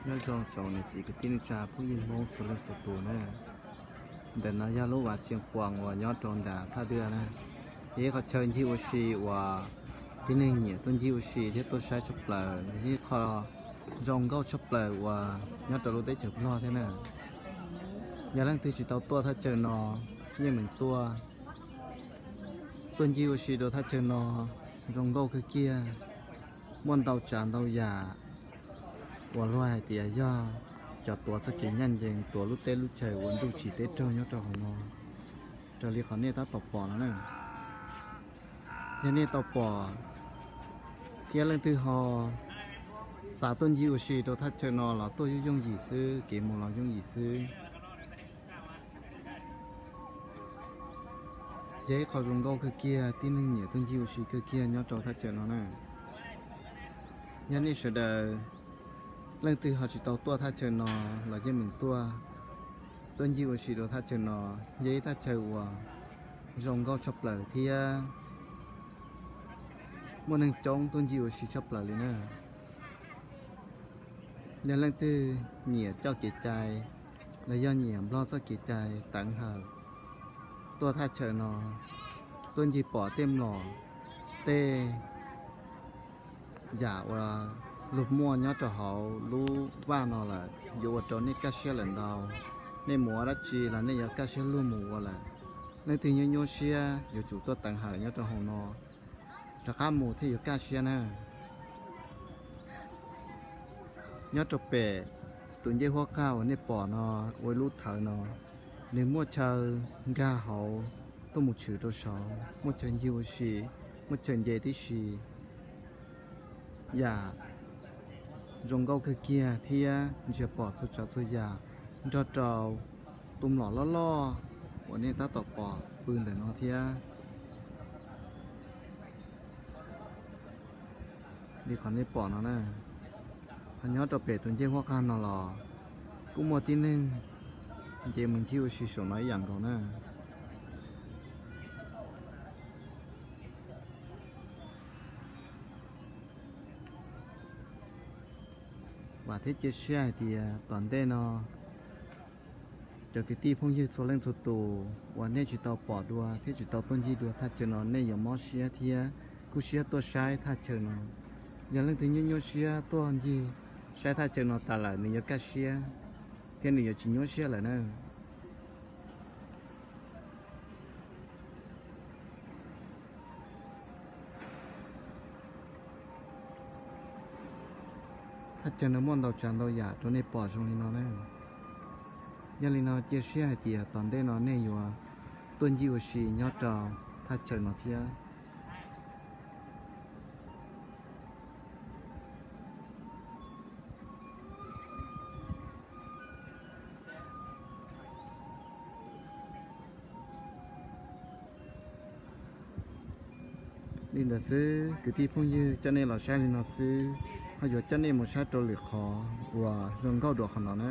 Nyob zoo tsoom niam txiv kwv tij neej tsa phooj ywg Hmoob txhua leej txhua tus na. Ntawm no yog lub vaj Xiav Khuam uas nyob rau nram thaj dwaj na. Yog ib qhov chaw ncig ua si uas tib neeg nyiam tuaj ncig ua si thiab tuaj saib tshaj plaws, yog ib qho zoo nkauj tshaj plaws uas nyob rau lub teb chaws Nplog thiab na. Yog leej twg tsis tau tuaj thaj chaw no, yeej meem tuaj. Tuaj ncig ua si rau thaj chaw no zoo nkauj kawg kiag, muaj ntau tsav ntau yam uas luag hais tias yog cov tuav txoj kev ncaj ncees, tuav lub teb lub chaw ua ntuj tsim teb raug nyob rau hauv no, raws li qhov nej tab tom pom no na. Yog nej tau pom thiab leej twg ho xav tuaj ncig ua si rau thaj chaw no los tuaj yooj yooj yim xwb, kev mus los yooj yim xwb. Yog ib qho zoo nkauj kawg kiag, tib neeg nyiam tuaj ncig ua si kawg kiag nyob rau thaj chaw no na. Yog nej sawv daws leej twg ho tsis tau tuaj thaj chaw no los yeej meem tuaj, tuaj ncig ua si rau thaj chaw no. Yog ib thaj chaw uas zoo nkauj tshaj plaws thiab muaj neeg coob tuaj ncig ua si tshaj plaws li na. Yog leej twg nyiam coj kev cai los yog nyiam Nplog txoj kev cai teev hawm, tuaj thaj chaw no, tuaj ncig pom tej mlom, tej yam uas luag muaj nyob rau hauv lub vaj no lawm, yuav ua rau nej kaj siab lawm ntau. Nej mus ua dab tsi los nej yuav kaj siab luag mus ua lawm. Leej twg nyuaj nyuaj siab yuav tsum tuaj teev hawm nyob rau hauv no, rov qab mus thiaj yuav kaj siab na. Nyob rau pem tus ncej huab qag uas nej pom no, ua ib lub thawv no, nws muaj chaw nkag hauv tuaj mus tshwm rau saud, muaj chaw ncig ua si, muaj chaw nce tib si. Yam zoo nkauj kawg kiag thiab ntsia pom txhua tsav txhua yam nrog rau tus mlom loj loj uas nej tab tom pom pw ntawm no thiab. Li qhov nej pom no na, ho nyob rau pem tus ncej huab qag no los kuj muaj tib neeg nce mus ncig ua si saum no ib yam nkaus na. Vam thiab cia siab hais tias tom ntej no cov kwv tij phooj ywg txhua leej txhua tus uas nej tsis tau pom dua thiab tsis tau tuaj ncig dua thaj chaw no nej yuav mob siab thiab kub siab tuaj saib thaj chaw no. Yog leej twg nyuaj nyuaj siab tuaj ncig saib thaj chaw no tas lawm nws yuav kaj siab thiab nws yuav tsis nyuaj siab lawm na. Thaj chaw no muaj ntau tsav ntau yam rau nej pom zoo li no na. Yog li no cia siab hais tias tom ntej no nej yuav tuaj ncig ua si nyob rau thaj chaw no thiab. Li ntawd xwb kwv tij phooj ywg, coj nej los saib li no xwb, ho yuav coj nej mus saib rau lwm qhov uas zoo nkauj dua qhov no na.